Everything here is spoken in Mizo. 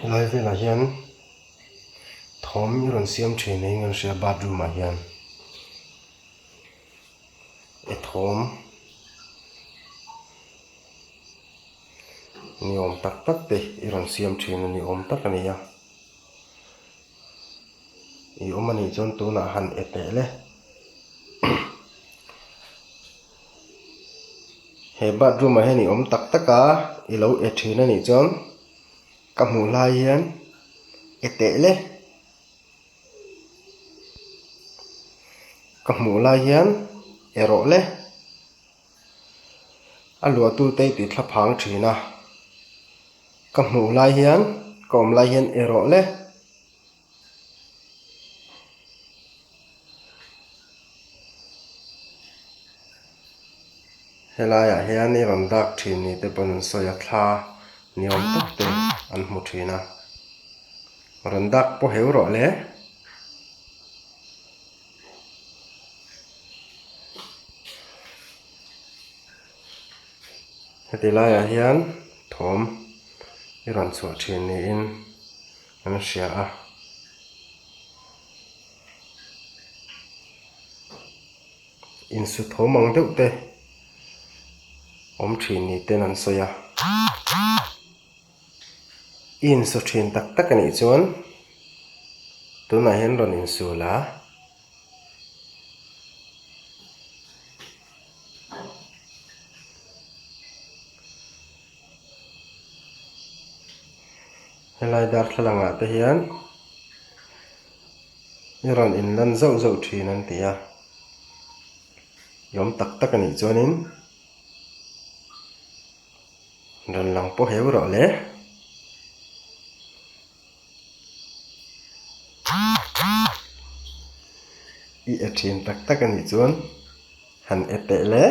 Helai velah hian thawm i rawn siam thin niin kan hria bathroom ah hian e thawm ni awm tak tak te i rawn siam thin a ni awm tak a ni a i awm a nih chuan tunah han e teh le. He bathroom ah hian i awm tak tak a i lo e thin a nih chuan ka hmuh lai hian e teh le ka hmuh lai hian e rawh le a luah tu te i ti thla phang thin a ka hmuh lai hian ka awm lai hian e rawh le. Helaiah hian i rawn dak thin ni te pawn an sawi a thla ni awm tak te an hmu thin a rawn dak pawh heu rawh le. Heti laiah hian thawm i rawn chhuah thin niin an hria a. Insu thawm ang deuh te awm thin ni ten an sawi a. I insu thin tak tak a nih chuan tunah hian rawn insu la. Helai darthlalang ah te hian i rawn in lan zauh zauh thin an ti a i awm tak tak a nih chuanin rawn lang pawh heu rawh le. I e thin tak tak a nih chuan han e teh le.